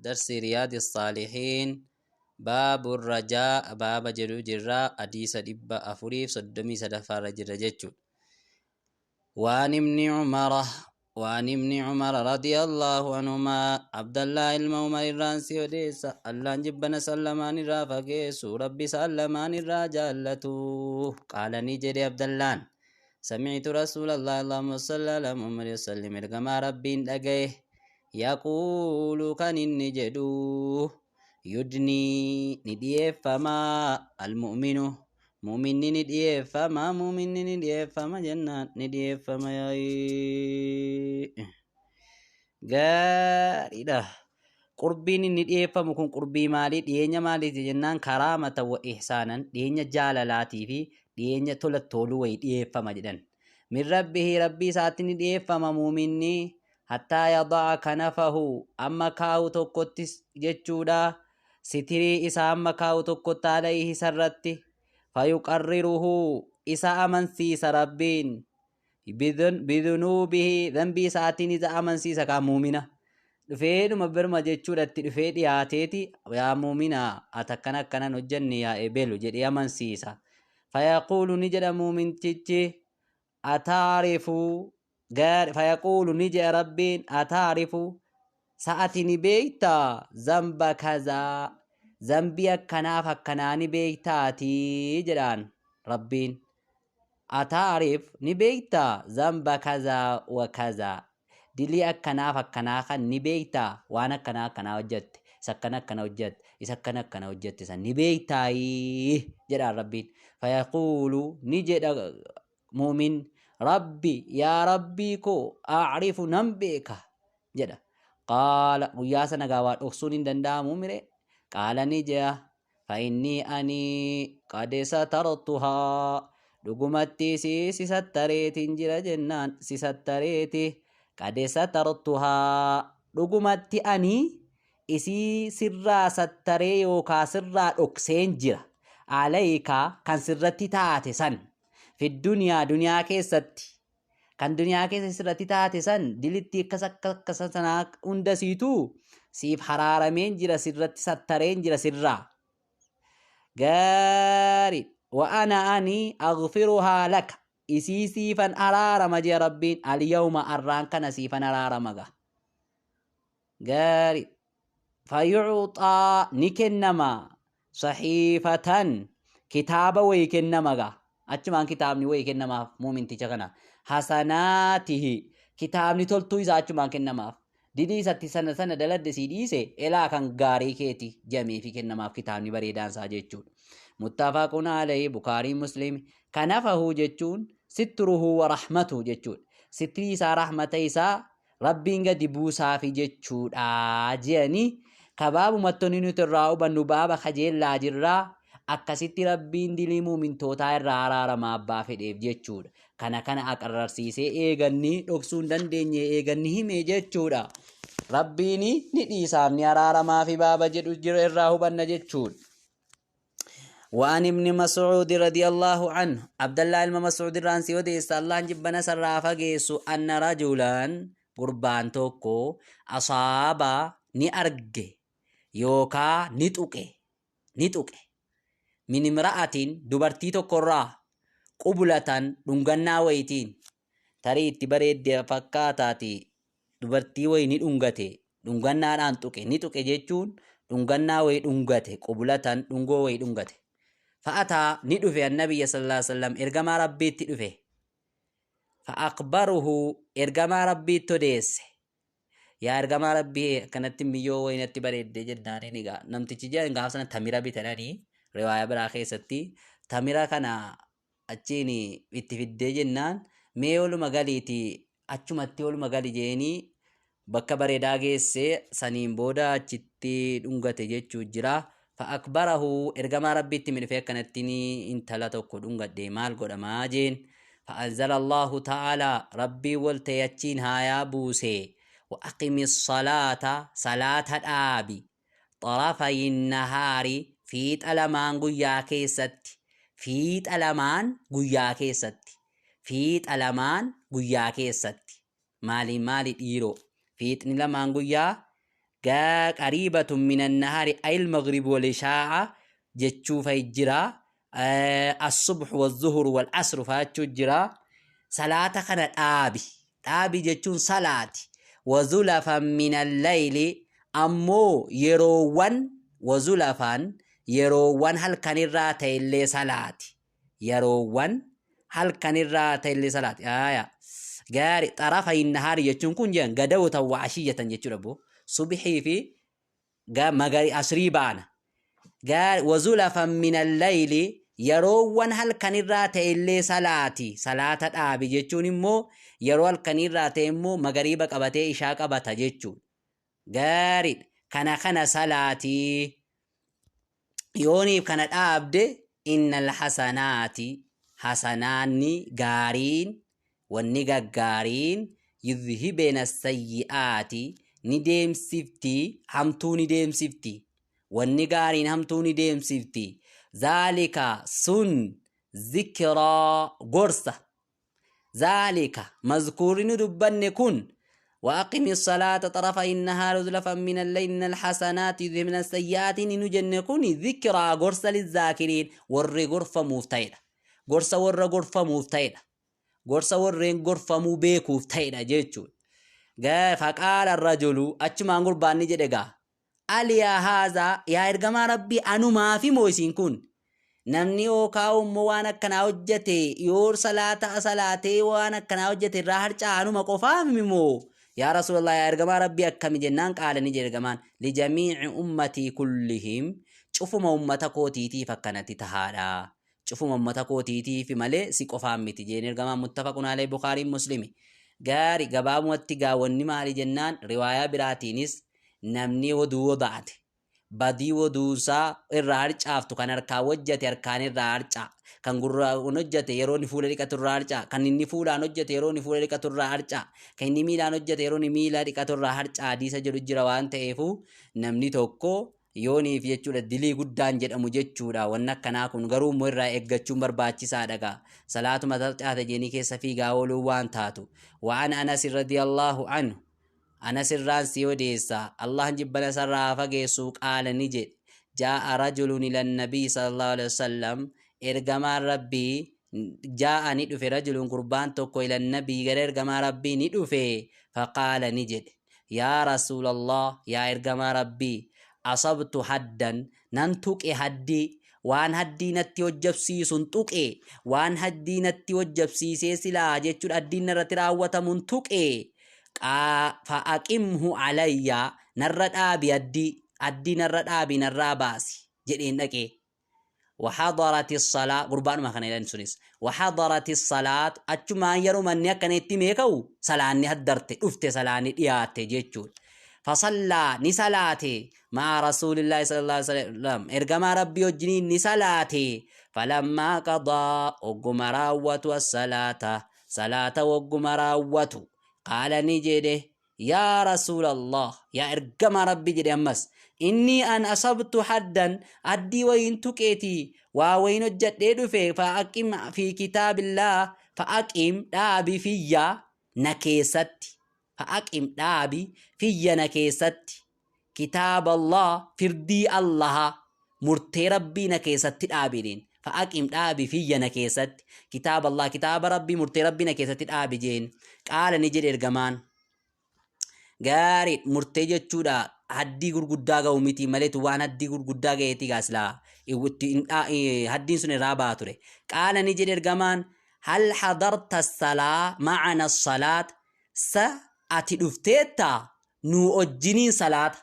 Darsii Riyaadi Saalihiin baabu rajaa baaba jedhu jirra, hadiisa 433ffaarra jirra jechuudha. وعن ابن عمر وعن ابن عمر رضي الله عنهما، عبد الله ilma Umar irraan si odeessa, Allaan jibbana sallamaan irraa fageessu, Rabbi sallamaan irraa jaallatu. Qaala, ni jedhe Abdallaan: سمعت رسول الله، اللهم صل على محمد وسلم، ergamaa Rabbiin dhagaye، يقول، kan inni jedhu: يدنى، ni dhiyeeffamaa، المؤمن، mu'minni ni dhiyeeffama, mu'minni ni dhiyeeffama jennaan ni dhiyeeffama. Yaa'ii gaariidha. Qurbiin inni dhiyeeffamu kun qurbii maalii, dhiyeenya maaliiti jennaan, كرامة وإحسانا، dhiyeenya jaalalaatii fi dhiyeenya tola toluu wayii dhiyeeffama jedhan. من ربه، Rabbii isaatti ni dhiyeeffama muuminni، حتى يضع كنفه، amma kaa'u tokkotti jechuudha, sitirii isaa amma kaa'u tokkotti، عليه، isarratti، فيقرره، isa amansiisa Rabbiin، بذنوبه، dhanbii isaatiin isa amansiisa. Kaa muumina dhufeedhuma birma jechuudha, itti dhufee dhiyaateeti, "Yaa muumina, ati akkana akkanan hojjanne, yaa ebelu," jedhee amansiisa. فيقول، ni jedha muumintichi، أتعرف. فيقول، ni jedha Rabbiin: أتعرف، sa'ati ni beektaa، ذنب كذا، zambii akkanaaf akkanaa ni beektaatii jedhaan Rabbiin. أتعرف، ni beektaa، ذنب كذا وكذا، dilii akkanaaf akkanaa kan ni beektaa, waan akkanaa akkanaa hojjette, isa akkana akkana hojjette, isa akkana akkana hojjette san ni beektaayii jedhaan Rabbiin. فيقول، ni jedha muumin: ربي، yaa Rabbii koo، أعرف، nan beeka jedha. قال، guyyaa sana gaa waa dhoksuun hin danda'amu mire. قال، ni jedha: فإني ani قد سترتها، dhugumatti si sattareetiin jira jennaan, si sattareeti. قد سترتها، dhugumatti ani isii sirraa sattaree yookaa sirraa dhokseen jira، عليك، kan sirratti taate san، في الدنيا، duniyaa keessatti, kan duniyaa keessa sirratti taate san, dilitti akkas akka akkasa sanaa hunda siituu siif haraarameen jira, sirratti sattareen jira sirraa. Gaari. وأنا ani أغفرها لك، isii siifan araarama jee Rabbiin، اليوم، arraan kana siifan araarama ga. Gaari. فيعطى، ni kennama، صحيفة، kitaaba wayii kennama ga. Achumaan kitaabni wayii kennamaaf muuminticha kana. حسناته، kitaabni toltuu isaa achumaan kennamaaf. Didii isatti sana sana daladde sii dhiise, elaa kan gaarii keeti jameefi kennamaaf kitaabni bareedaan isaa jechuudha. متفق عليه، Bukaarii Muslim. كنفه jechuun ستره ورحمته jechuudha. Sitrii isaa, rahmata isaa Rabbiin gadi buusaafi jechuudha jedhanii. Kabaabumattonni nuti irraa hubannu, baaba kajeellaa jirraa, akkasitti Rabbiin dilii muumintootaa irraa araarama abbaa fedheef jechuudha. Kana kana aqarrarsiisee eeganni dhoksuu hin dandeenye eeganni hime jechuudha. Rabbiin ni dhiisaaf, ni araaramaa fi baaba jedhu jira irraa hubanna jechuudha. وعن ابن مسعود رضي الله عنه، عبد الله ilma Mas'uud irraan si odeessa, Allaan jibbana sarraa fageessu، أن رجلا، gurbaan tokko، أصاب، ni arge yookaa ni tuqe, ni tuqe، من امرأة، dubartii tokkorraa، قبلة، dhungannaa wayitiin, tarii itti bareedde fakkaataati, dubartii wayi ni dhungate, dhungannaadhaan tuqe. Ni tuqe jechuun dhungannaa wayi dhungate, قبلة, dhungoo wayi dhungate. فأتى، ni dhufe، النبي صلى الله عليه وسلم، ergamaa Rabbiitti dhufe، فأخبره، ergamaa Rabbiitti odeesse. "Yaa ergamaa Rabbii, akkanatti miyyoo wayinatti bareedde," jennaan. Egaa namtichi jedhan gaafa sana tamira bitananii, riwaaya biraa keessatti tamira kana achiin itti fiddee jennaan, "Mee oluma galiiti, achumatti oluma gali," jeenii bakka bareedaa geessee, saniin booda achitti dhungate jechuu jira. فأخبره، ergamaa Rabbiitti mi dhufee, akkanatti intala tokko dhungadhe, maal godhamaa jeen. فأنزل الله تعالى، Rabbii wal ta'e achiin haayaa buuse: وأقم الصلاة، salaata dhaabi، طرفي النهار، fiixa lamaan guyyaa keessatti, fiixa lamaan guyyaa keessatti, fiixa lamaan guyyaa keessatti. Maali maali dhiiroo, fiixni lamaan guyyaa? Gaa qariibatun minan nahaari ayil maghrib wal ishaa'a jechuu fa'i jira. As-subh wal-zuhur wal-asr fa'a jechuu jira. Salaata kana dhaabi. Dhaabi jechuun salaati. Wazulafan minal layli ammoo yeroowwan wazulafan yeroowwan halkanirraa ta'ellee salaati. Yeroowwan halkanirraa ta'ellee salaati. Aayaa. Gaari xarafa innahaari jechuun kun jedhan gadawtan wa ashiyyatan jechuudha boo. Subhii fi magari asrii baana. Gaari wazulafan minal layli yeroowwan halkanirraa ta'ellee salaati. Salaata dhaabi jechuun immoo yeroo halkanirraa ta'e immoo magariiba qabatee ishaa qabata jechuudha. Gaariidha. Kana kana salaatii. Yooniif kana dhaabde innal hasanaati hasanaanni gaariin wanni gaggaariin yudhibena sayyi'aati ni deemsifti hamtuu ni deemsifti wanni gaariin hamtuu ni deemsifti zaalika sun zikraa gorsa Zaalika, mazkuurri nu dubbanne kun, wa aqimi salaata xarafa innahaari zulafan min alleyli innal hasanaati yudhibna sayyi'aati inni nu jenne kun zikraa gorsa lizzaakiriin warri gorfamuuf ta'edha. Gorsa warra gorfamuuf ta'edha. Gorsa warreen gorfamuu beekuuf ta'edha jechuudha. Faqaala rajulu achumaan gurbaan ni jedhe gaa. Aliyaa haazaa yaa ergamaa rabbii anumaafi moo isin kun namni yookaa immoo waan akkanaa hojjate yoo salaata salaatee waan akkanaa hojjate irraa harca'a anuma qofaami moo yaa rasuulallah yaa ergamaa rabbii akkami jennaan qaala ni jedhe ergamaan lijamiici ummatii kullihim cufuma ummata kootiitiif akkanatti tahaadha cufuma ummata kootiitiif malee si qofaan miti jeen ergamaan muttafaqun alayhi bukaariin muslimi gaari gabaabumatti gaa wanni maali jennaan riwaayaa biraatiinis namni woduu woda'ate badii woduunsaa irraa harcaaftu kan harkaan hojjate harkaan irraa harca'a kan gurraan hojjate yeroo inni fuula dhiqatu irraa harca'a kan inni fuulaan hojjate yeroo inni fuula dhiqatu irraa harca'a kan inni miilaan hojjate yeroo inni miila dhiqatu irraa harca'a hadiisa jedhu jira waan ta'eefu namni tokko yooniif jechuudha dilii guddaan jedhamu jechuudha wanni akkanaa kun garuu immoo irraa eeggachuun barbaachisaadha gaa salaatuma tarcaate jeenii keessa fiigaa ooluu waan taatu waan anas radiyallahu anhu Anas irraan sii odeessa, Allahn jibbana isarraa haa fageessuu qaala ni jedhe, Jaa'a rajulun ila nabiy sallallahu alaihi wasallam, ergamaan Rabbii, jaa'a ni dhufe rajulun gurbaan tokko ila nabiy gara ergamaa Rabbii ni dhufe, faqaala ni jedhe, yaa Rasuulallah yaa ergamaa Rabbii, asabtu haddan nan tuqe haddii, waan haddii natti hojjabsiisun tuqe, waan haddii natti hojjabsiisee silaa jechuun haddiin narratti raawwatamun tuqe, fa'aqimhu alayya narra dhaabi addii addii narra dhaabi narraa baasi jedheen dhaqee وحضرت الصلاة قربان ما كان يلان سنس وحضرت الصلاة أچما يرو من يكن اتميكو صلاة هدرت افت صلاة ديات جيتشون فصلى نسلاتي مع رسول الله صلى الله عليه وسلم ارجما ربي وجنين نسلاتي فلما قضى وقم راوت الصلاة salaata wogguma raawwatu qaala ni jedhe yaa rasuulallah yaa ergamaa rabbi jedhe ammas innii an asabtu haddan addii wayiin tuqeeti waa wayiin hojjadhee dhufe fa'aqim fi kitaabillah fa'aqim dhaabi fiyya na keessatti fa'aqim dhaabi fiyya na keessatti kitaaba Allah firdii Allaha murtee rabbii na keessatti dhaabi jedheen fa'aqim dhaabi fiyya na keessatti kitaaba Allah kitaaba rabbii murtee rabbii na keessatti dhaabi jeen qaala ni jedhe ergamaan gaarii murtee jechuudha haddii gurguddaa ga'u miti maleetu waan haddii gurguddaa ga'eeti gaasilaa haddiin sun irraa ba'a ture qaala ni jedhe ergamaan hal hadarta salaa ma'ana salaat sa ati dhufteetta nuu wajjiniin salaata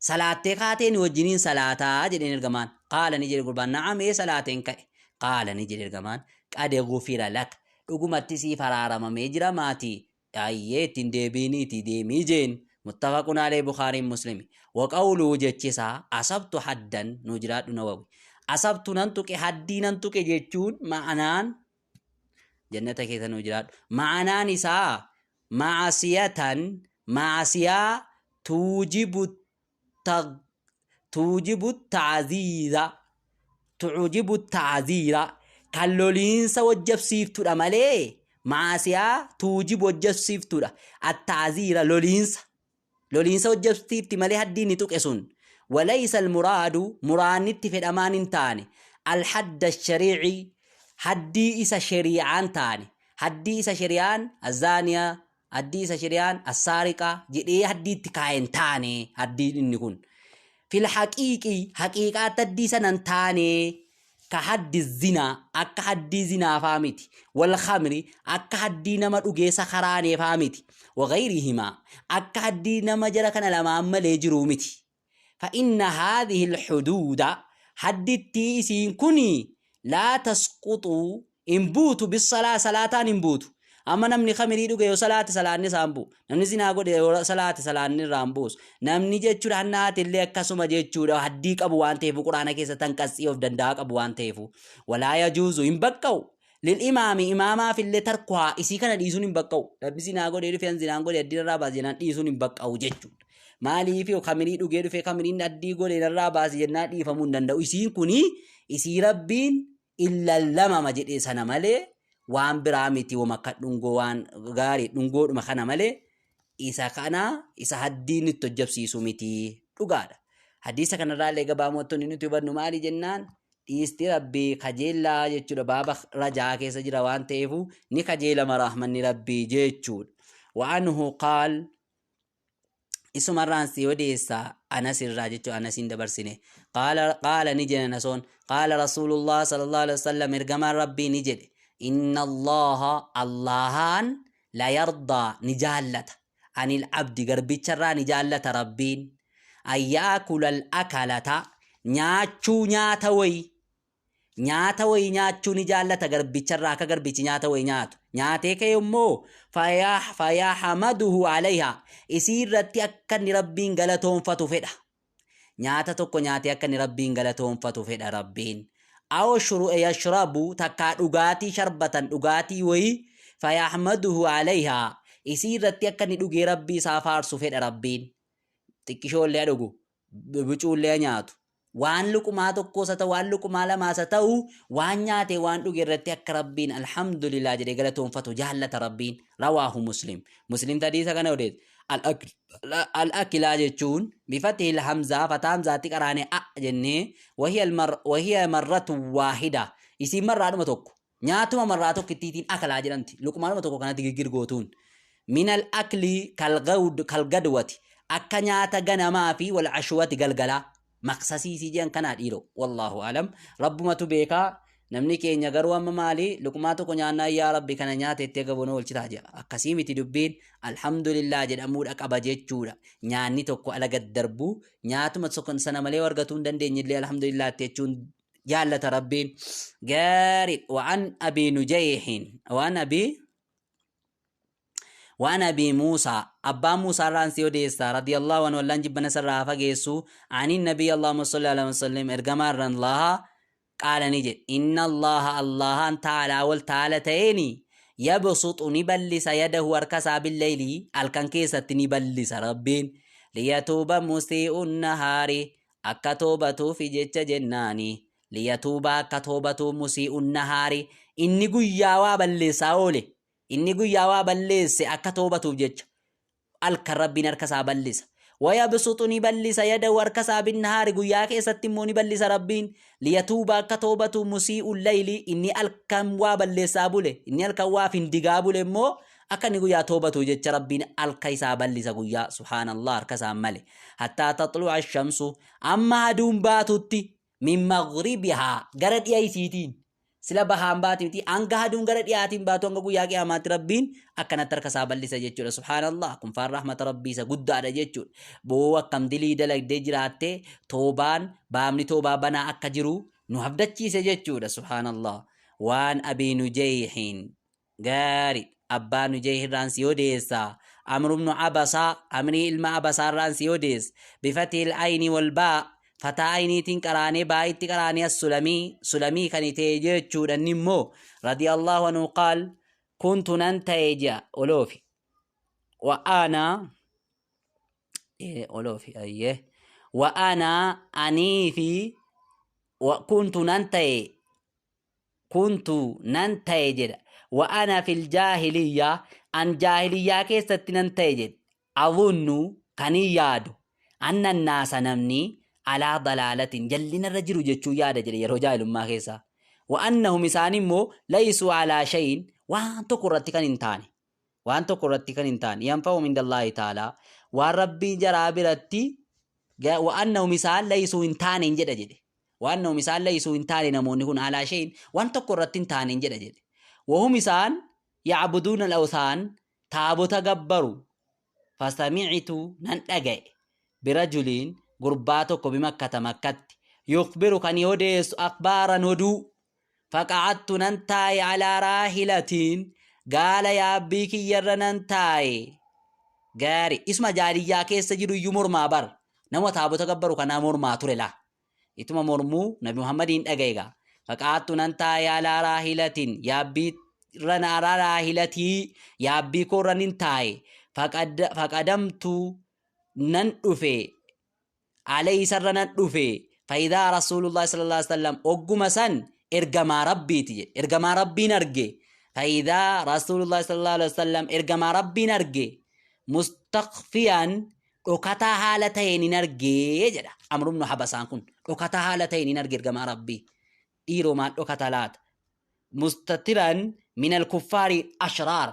salaattee kaatee nu wajjiniin salaataa jedheen ergamaan qaala ni jedhe gurbaan na'am ee salaateen ka'e qaala ni jedhe ergamaan qad gufira lak dhugumatti siif araaramamee jira maatii ayyee ittiin deebiiniiti deemii jeen muttafaqun alee bukaariin muslimi waqawluu jechisaa asabtu haddan nuu jiraadhu nawawi asabtu nan tuqe haddii nan tuqe jechuun ma'anaan jannata keessa nuu jiraadhu ma'anaan isaa ma'asiyatan ma'asiyaa tuujibu tuujibu ta'aziiza tuujibu ta'aziira kan loliinsa wajjabsiiftudha malee ma'asiyaa tuujibu wajjabsiiftudha atta'aziira loliinsa. Loliinsa hojjabsiifti malee haddii inni tuqe sun. Walaysa almuraadu, muraanni itti fedhamaan hin taane, alhadda shariici, haddii isa shari'aan taane, haddii isa shari'aan azaaniyaa, haddii isa shari'aan assaariqaa jedhee haddii itti kaa'e hin taane haddiin inni kun. Fil haqiiqi, haqiiqaatti haddii sana hin taane, ka haddi zinaa, akka haddii zinaa faa miti, wal khamri, akka haddii nama dhugee sakaraanee faa miti, wa gayrihimaa, akka haddii nama jara kana lamaan malee jiruu miti. Fa inna haadhihi alhuduuda, haddittii isiin kuni, laa tasquxu, hin buutu, bisalaa, salaataan hin buutu. Amma namni khamirii dhuge yoo salaate salaanni isaa hin bu'u. Namni zinaa godhe yoo salaate salaanni irraa hin buusu. Namni jechuudha hanna haate illee akkasuma jechuudha, haddii qabu waan ta'eef, quraana keessa tan qassii of danda'a qabu waan ta'eef. Walaa yajuuzu, hin baqqa'u. Lil imaami, imaamaaf illee, tarkuhaa, isii kana dhiisuun hin baqqa'u. Namni zinaa godhee dhufe an zinaan godhe haddii irraa baase jennaan dhiisuun hin baqqa'u jechuudha. Maaliif khamirii dhugee dhufe khamiriin haddii godhe irraa baase jennaan dhiifamuu hin danda'u. Isiin kuni isii Rabbiin illallamama jedhee sana malee waan biraa miti, wama akka dhungoo waan gaarii dhungoodhuma kana malee isa kana isa haddiin itti hojjabsiisu miti dhugaadha. Hadiisa kanarraa illee gabaabumatti nuti hubannu maali jennaan, dhiisti Rabbii kajeellaa jechuudha, baaba rajaa keessa jira waan ta'eefu ni kajeelama rahmanni Rabbii jechuudha. Wa'anhu qaal, isumarraan si odeessa, Anas irraa jechuudha, Anasiin dabarsine. Qaala, ni jedhe Anasoon, qaala Rasuulullah sallallahu alaihi wasallam, ergamaan Rabbii ni jedhe, inna Allaha, Allahaan, la yardaa, ni jaallata, anil abdi, garbicharraa ni jaallata Rabbiin, an yaakula al akalata, nyaachuu nyaata wayi, nyaata wayii nyaachuu ni jaallata garbicharraa, akka garbichi nyaata wayii nyaatu. Nyaatee ka'e immoo fayahamaduhu alayha, isii irratti akka inni Rabbiin galatoonfatu fedha. Nyaata tokko nyaatee akka inni Rabbiin galatoonfatu fedha Rabbiin. Aw yashrabu, takkaa dhugaatii sharbatan, dhugaatii wayii, fayahmaduhu alayha, isii irratti akka inni dhugee Rabbii isaa faarsu fedha Rabbiin. Xiqqishoollee dhugu, bicuullee nyaatu. Waan luqumaa tokkos haa ta'u, waan luqumaa lamaas haa ta'u, waan nyaate waan dhuge irratti akka Rabbiin alhamdulillah jedhee galatoonfatu jaallata Rabbiin. Rawaahu Muslim. Muslim hadiisa kana odeesse. Al-akilaa jechuun bifatihil hamzaa, fataa hamzaatti qaraanee a jennee, wahiya marratu waahida, isiin marraadhuma tokko, nyaatuma marraa tokkittiitiin akalaa jedhamti, luqumaadhuma tokko kanatti giggir gootuun. Minal akli kalgadwati, akka nyaata ganamaa, fi wal ashwati, galgalaa, maqsasiisii jedhan kanaa dhiiroo. Wallaahu alam, Rabbumatu beekaa. Namni keenya garuu amma maali, luqmaa tokko nyaannaa yaa Rabbi kana nyaata itti eega oolchitaa jedha. Akkasii miti dubbiin, alhamdulillah jedhamuudha qaba jechuudha. Nyaanni tokko ala gad darbu, nyaatuma tokko sana malee argatuu hin dandeenye illee alhamdulillah jechuun jaallata Rabbiin. Gaarii. Waan Abii Nujayhin, waan Abii وعن أبي موسى، أبا موسى ران سيوديسا، رضي الله عنه، والله جبنا سر فجيسو، عن النبي، اللهم صل على وسلم، إرجما الله، قال نجد، إن الله، الله تعالى والتعالى تيني، يبسط، نبلس، يده، وركسا، بالليل، الكن كيست نبلس ربين، ليتوب مسيء النهار، akka toobatuuf jecha jennaani، ليتوب، akka toobatu، مسيء النهار، inni guyyaa waa balleessaa oole, inni guyyaa waa balleesse akka toobatuuf jecha halkan Rabbiin harka isaa bal'isa. ويبسط، ni bal'isa، يده، harka isaa، بالنهار، guyyaa keessatti immoo ni bal'isa Rabbiin، ليتوب، akka toobatu، مسيء الليل، inni halkan waa balleessaa bule, inni halkan waa findigaa bule immoo akka inni guyyaa toobatu jecha Rabbiin halka isaa bal'isa guyyaa. Subhaanallah, harka isaa male. حتى تطلع الشمس، amma aduun baatutti، من مغربها، gara dhiya isiitiin. Sila bahaan baati miti, hanga aduun gara dhiyaatiin baatu, hanga guyyaa qiyaamaatti Rabbiin akkanatti harka isaa bal'isa jechuudha. Subhaanallah, kun faan rahmata Rabbii isa guddaadha jechuudha. Boo akkam dilii dalagdee jiraattee toobaan baamni toobaa banaa akka jiru nu abdachiise jechuudha. Subhaanallah. Waan Abii Nujayhin, gaari, abbaa Nujayh irraan si odeessa, Amru bnu Abasaa, Amrii ilma Abasaa irraan si odeessa، بفتح العين والباء، fataa ayniitiin qaraanee baa'itti qaraanee، السلمي، sulamii kan ta'e jechuudha. Inni immoo رضي الله عنه قال، كنت، nan ta'e jea oloofi، وأنا oloofi ayyee، وأنا، anii fi، كنت، nan ta'e، كنت، nan ta'e jedha، وأنا في الجاهلية، an jaahiliyyaa keessatti nan ta'e jedhe، أظن. Kanin yaadu anna naasa namni alaa dalaalatin jallinarra jiru jechuu yaada jedhe yeroo jaahilummaa keessaa. Wa annahum isaan immoo laysuu alaa shayin waan tokko irratti kan hin taane. Waan tokko irratti kan hin taane. Yanfa'uhum indallaahi ta'aalaa waan rabbiin jaraa biratti wa annahum isaan laysuu hin taane hin jedha jedhe. Wa annahum isaan laysuu hin taane namoonni kun alaa shayin waan tokko irratti hin taane hin jedha jedhe. Wahum isaan ya'buduuna al-awthaan taabota gabbaru. Fasami'tu nan dhaga'e birajuliin gurbaa tokko bimakkata makkatti yukbiru kan odeessu akbaaran oduu faqa'attu nan taa'e alaa raahilatiin gaala yaabbii kiyyarra nan taa'e gaari isuma jaadiyyaa keessa jiru iyyuu mormaa bar nama taabota gabbaru kanaa mormaa ture laa Ituma mormuu Nabi Muhammadiin dhaga'e gaa. Faqaattu nan taa'e alaa raahilatin yaabbii irra alaa raahilatii yaabbii koo irra nin taa'e. Faqadamtu nan dhufe alayhi isarra nan dhufe. Fayidaa Rasuulullahi sallallahu alaihi wasallam ogguma san ergamaa Rabbiiti jedhe. Ergamaa Rabbiin arge. Fayidaa Rasuulullahi sallallahu alaihi wasallam ergamaa Rabbiin arge. Mustaqfiyan dhokataa haala ta'een hin argee jedha. Amru ibnu Habasaan kun dhokataa haala ta'een hin arge ergamaa Rabbii. Dhiiroo maal dhokata laata? Mustatiran minal kuffaari ashraar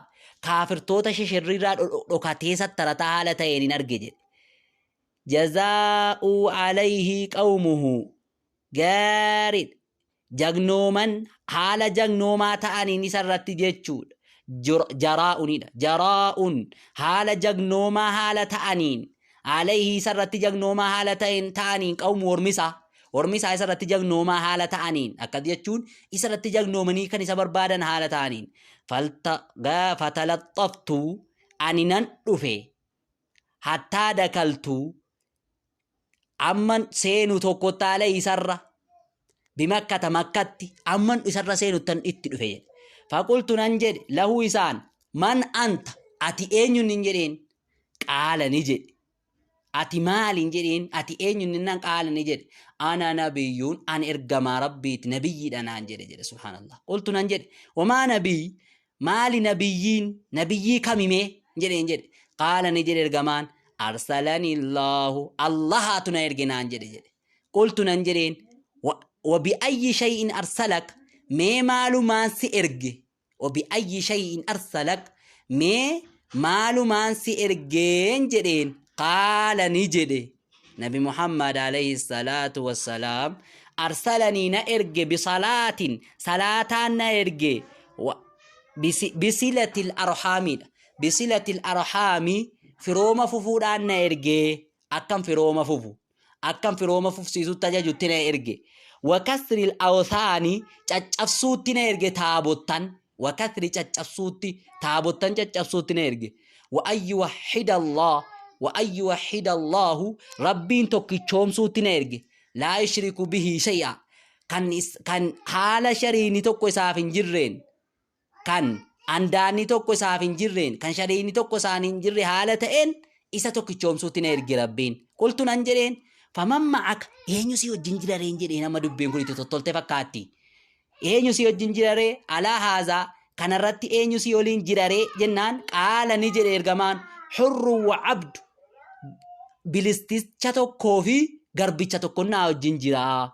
kaafirtoota shishirriirraa dhokatee sattarataa haala ta'een hin arge jedhe. Jazaa'uu alayhi qawmuhu gaariidha. Jagnooman haala jagnoomaa ta'aniin isa irratti jechuudha. Jaraa'unidha. Jaraa'un haala jagnoomaa haala ta'aniin alayhi isa irratti jagnoomaa haala ta'een ta'aniin qawmu ormisaa. Ormisaa isa irratti jagnoomaa haala ta'aniin akkas jechuun isa irratti jagnoomanii kan isa barbaadan haala ta'aniin. Falta fatalaxxaftu ani nan dhufe hattaa dakaltu amman seenu tokkotti haala isarra bimakkata makkatti amman isarra seenuttan itti dhufe jedhe. Faqultu nan jedhe lahu isaan man anta ati eenyun hin jedheen qaala ni jedhe. Ati maali hin jedheen ati eenyun nan qaala ni jedhe. Ana nabiyyuun an ergamaa rabbiiti nabiyyiidha naan jedhe jedhe subhaanallah. Qultu nan jedhe wamaa nabiyyi Maali nabiyyiin? Nabiyyii kami mee? Jedheen jedhe. Qaala ni jedhe ergamaan, Arsalani Allaahu, Allahaatu na erge naan jedhe jedhe. Qultu nan jedheen, wa bi ayyi shay'in arsalak, mee maalumaan si erge? Wa bi ayyi shay'in arsalak, mee maalumaan si ergeen jedheen. Qaala ni jedhe. Nabi Muhammad alayhi salaatu wassalaam arsalanii na erge bisalaatin salaataan na erge bisilatil arhaamiidha. Bisilatil arhaami firooma fufuudhaan na erge akkam firooma fufu akkam firooma fufsiisutti ajajutti na erge. Wakasril awsaani caccabsuutti na erge taabottan wakasri caccabsuutti taabottan caccabsuutti na erge. Wa an yuwahhida Allah wa an yuwahhida Allahu Rabbiin tokkichoomsuutti na erge. Laa yushriku bihi shay'a kan kan haala shariini tokko isaaf hin jirreen kan andaanni tokko isaaf hin jirreen kan shariini tokko isaan hin jirre haala ta'een isa tokkichoomsuutti na erge Rabbiin. Qultu nan jedheen faman ma'aka eenyu si wajjin jira reen jedheen amma dubbiin kun itti tottoltee fakkaatti. Eenyu si wajjin jira ree? Alaa haazaa kanarratti eenyu si waliin jira ree? Jennaan qaala ni jedhe ergamaan hurru wa abdu bilisticha tokkoo fi garbicha tokko naa wajjin jira.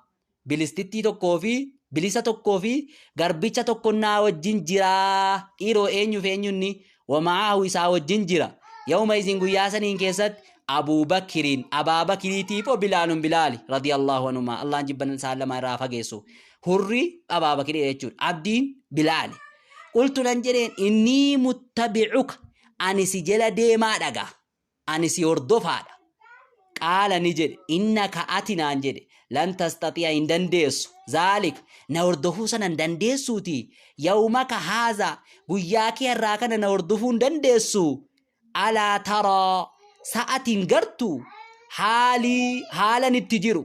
Bilistittii tokkoo fi bilisa tokkoo fi garbicha tokko naa wajjin jira. Dhiiroo eenyuuf eenyunni wa ma'aahu isaa wajjin jira. Yawma isin guyyaa saniin keessatti Abuu Bakiriin Abaa Bakiriitiif wa Bilaalun Bilaali radiyallahu anhumaa Allahan jibban isaan lama irraa fageessu. Hurri Abaa Bakirii jechuudha. Abdiin Bilaali. Qultu nan jedheen innii muttabi'uka ani si jala deemaa dhaga. Ani si hordofaadha. Qaala ni jedhe innaka ati naan jedhe lan tastaxi'a hin dandeessu zaalika na hordofuu sana hin dandeessuuti yawmaka haazaa guyyaa kee har'aa kana na hordofuu hin dandeessu alaa taraa sa'atiin gartu haalii haalan itti jiru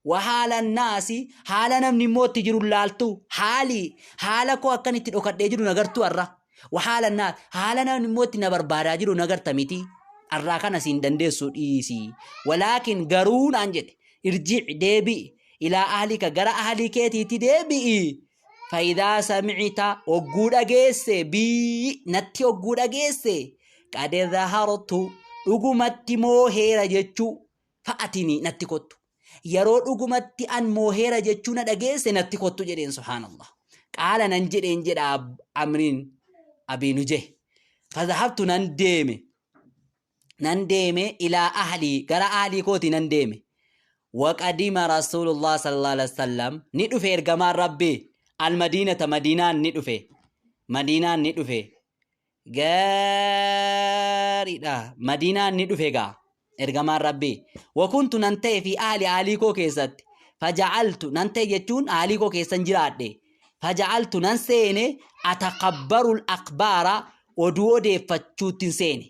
wa haala naasi haala namni immoo itti jiru laaltu haalii haala koo akkan itti dhokadhee jiru nagartuu har'a wa haala naas haala namni immoo itti na barbaadaa jiru nagarta miti har'aa kana siin dandeessu dhiisi walaakin garuu naan jedhe irjic deebi'i ilaa ahlika gara ahlii keetiitti deebi'i Fayidaa samicita ogguu dhageesse bii natti ogguu dhageesse qad zahartu Dhugumatti mooheera jechuu fa'atini natti kottu. Yeroo dhugumatti an mooheera jechuu na dhageesse natti kottu jedheen subhaanallah. Qaala nan jedheen jedha Amriin Abii Nujeh. Fadhahabtu nan deeme. Nan deeme ilaa ahlii gara ahlii kooti nan deeme. Waqadima Rasuulullah sallallahu alaihi wasallam ni dhufe ergamaan Rabbii almadiinata madiinaan ni dhufe. Madiinaan ni dhufe. Gaariidha. Madiinaan ni dhufe gaa ergamaan Rabbii. Wakuntu nan ta'e fi ahli ahlii koo keessatti. Faja'altu nan ta'e jechuun ahlii koo keessan jiraadhe. Faja'altu nan seene atakabbarul akbaara oduu odeeffachuuttin seene.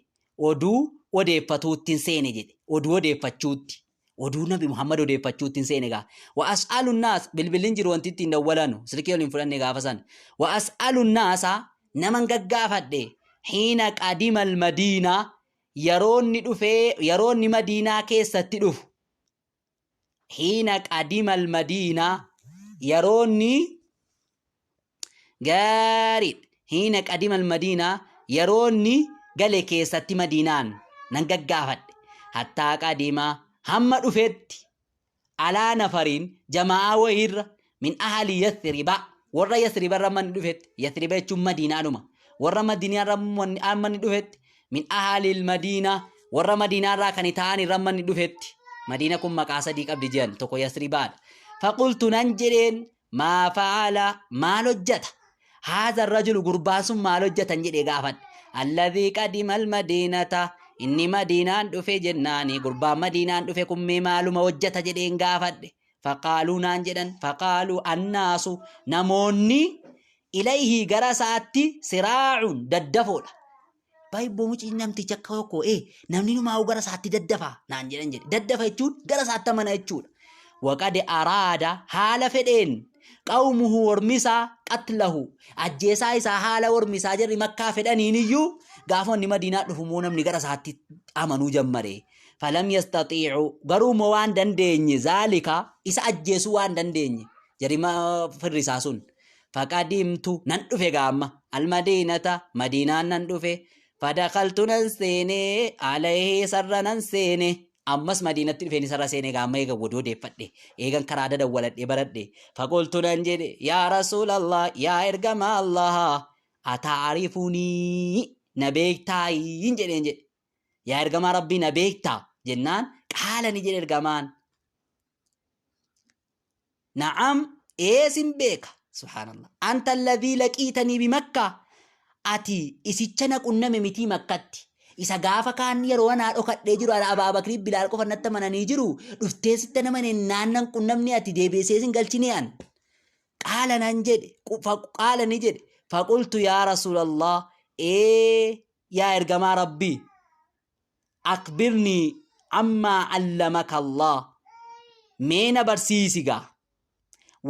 Oduu odeeffatuuttin seene jedhe. Oduu odeeffachuutti. Oduu Nabi Muhammad odeeffachuuttin seene gaa. Wa as'alu naas bilbilli hin jiru wanti ittiin dawwalanu silkii waliin fudhanne gaafa san. Wa as'alu naasa naman gaggaafadhe hiina qadima al-madiinaa yeroo inni dhufee yeroo inni madiinaa keessatti dhufu hiina qadima al-madiinaa yeroo inni Gaariidha. Hiina qadima al-madiinaa yeroo inni gale keessatti madiinaan nan gaggaafadhe. Hattaa qadima hamma dhufetti alaa nafariin jamaa'aa wayiirra min ahali yathriba warra yathriba irra manni dhufetti yathriba jechuun madiinaadhuma warra madiinaa irra manni dhufetti min ahali madiinaa warra madiinaa irraa kan ta'an irra manni dhufetti madiina kun maqaa sadii qabdi jedhan tokko yathribaadha faqultu nan jedheen Maa fa'ala maal hojjata? Haadha rajulu gurbaan sun maal hojjatan jedhee gaafadhe. Alladhii qadima almadiinata inni madiinaan dhufe jennaani gurbaan madiinaan dhufe kun mee maaluma hojjata jedheen gaafadhe. Faqaaluu naan jedhan faqaaluu annaasu namoonni ilayhii gara isaatti siraacun daddafoodha. Baay'ee mucii namticha akka tokko ee namni numaa gara isaatti daddafa naan jedhan jedhe. Daddafa jechuun gara isaatti amana jechuudha. Waqade araada haala fedheen qawmuhu ormisaa qatlahu ajjeesaa isaa haala ormisaa jarri makkaa fedhaniin iyyuu gaafa inni madiinaa dhufu immoo namni gara isaatti amanuu jammare. Falam yastaxiicu garuu immoo waan dandeenye zaalika isa ajjeesuu waan dandeenye jarri firri isaa sun. Faqadimtu nan dhufe gaamma almadiinata madiinaan nan dhufe fadakaltu nan seene alayhi sarra nan seene ammas madiinatti dhufeen isarra seene gaamma eega godoo deeffadhe eegan karaa dadawwaladhe baradhe faqultu nan jedhe yaa rasuulallah yaa ergama allaha ataarifunii na beektaayin jedheen jedhe yaa ergamaa rabbii na beektaa jennaan qaala ni jedhe ergamaan Na'am ee sin beeka. Subhaanallah. Anta alladhii laqiitanii bi makkaa. Ati isicha na qunname mitii makkatti. Isa gaafa kaan yeroo anaa dhokadhee jiru ana Abaa Bakrii Bilaal qofa natti amananii jiru dhuftee sitti nama nennaan nan qunnamne ati deebiisee sin galchinee an. Qaala nan jedhe qaala ni jedhe faqultu yaa Rasuulallah ee yaa ergamaa Rabbii akbirnii ammaa allamaka Allah mee na barsiisi gaa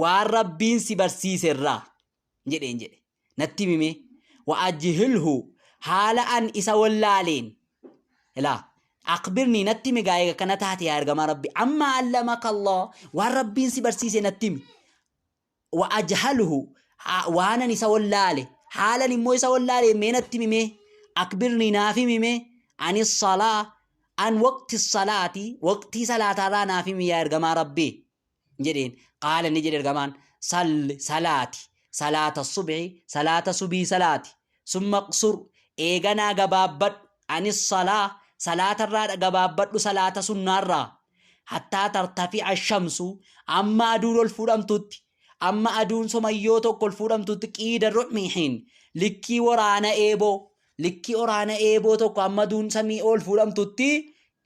waan rabbiin si barsiise irraa jedheen jedhe natti himi mee wa ajhilhu haala an isa wallaaleen ilaa akbirnii natti himi gaa eega kana taate yaa ergamaa rabbi ammaa allamaka Allah waan rabbiin si barsiise natti himi wa ajhaluhu waanan isa wallaale haalan immoo isa wallaale mee natti himi mee akbirnii naaf himi mee ani salaa an waqti salaati waqtii salaataarraa naaf himi yaa ergamaa rabbii jedheen qaala ni jedhe ergamaan salli salaati salaata subhi salaata subii salaati summa qsur eeganaa gabaabbadhu ani salaa salaatarraa gabaabbadhu salaata sunnaarraa hattaa tartafi'a shamsu amma aduun ol fuudhamtutti amma aduun somayyoo tokko ol fuudhamtutti qiida rumihin likkii waraana eeboo likkii waraana eeboo tokko amma aduun samii ol fuudhamtutti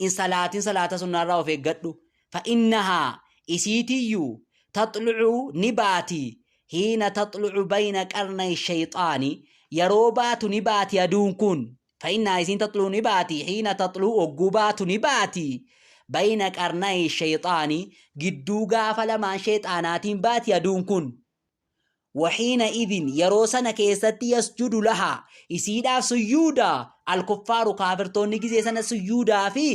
in salaatin salaata sunnaarraa of eeggadhu fa innahaa isiitiyyuu taxlucu ni baati hiina taxlucu bayna qarnay shayxaani yeroo baatu ni baati aduun kun Fa'innaa isiin taxluu ni baati hiina taxluu ogguu baatu ni baati bayna qarnay shayxaani gidduu gaafa lamaan shayxaanaatiin baati aduun kun waxiina idin yeroo sana keessatti yasjudu lahaa isiidhaaf suyyuuda alkuffaaru kaafirtoonni gizee sana suyyuudaa fi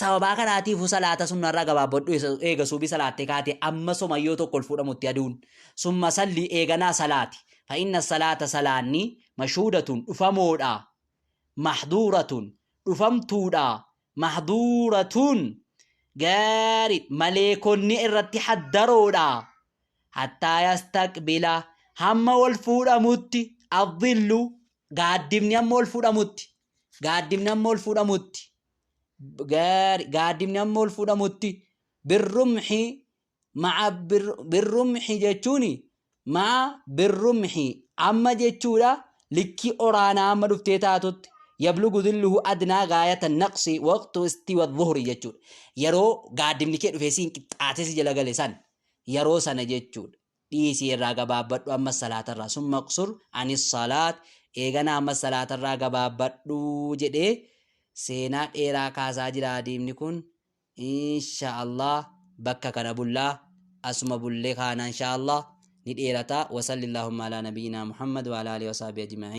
sababaa kanaatiifu salaata sunnarraa gabaabbadhu eega suubii salaattee kaate amma somayyoo tokko ol fuudhamutti aduun summa salli eeganaa salaati fa inna salaata salaanni mashuudatun dhufamoodha mahduuratun Dhufamtuudha. Mahduuratuun gaari maleekonni irratti haddaroodha. Hattaa yastaqbila hamma wal fuudhamutti adhillu gaaddifni hamma wal fuudhamutti gaaddifni hamma wal fuudhamutti gaari gaaddifni hamma wal fuudhamutti birrumhi ma'a birrumhi jechuun ma'a birrumhi amma jechuudha likkii oraanaa amma dhuftee taatutti yablugu dhilluhu adnaa gaayata naqsi waqtu istiwa dhuhri jechuudha. Yeroo gaaddifni kee dhufee siin qixxaatee si jala gale san yeroo sana jechuudha. Dhiisii irraa gabaabbadhu amma salaatarraa summa qsur anis salaat eegana amma salaatarraa gabaabbadhu jedhee seenaa dheeraa kaasaa jira hadiifni kun. Insha Allah bakka kana bullaa asuma bullee kaana insha Allah ni dheerata. Wasallillahumma ala nabiyyina Muhammad wa ala alihi wa sahbihi ajma'in.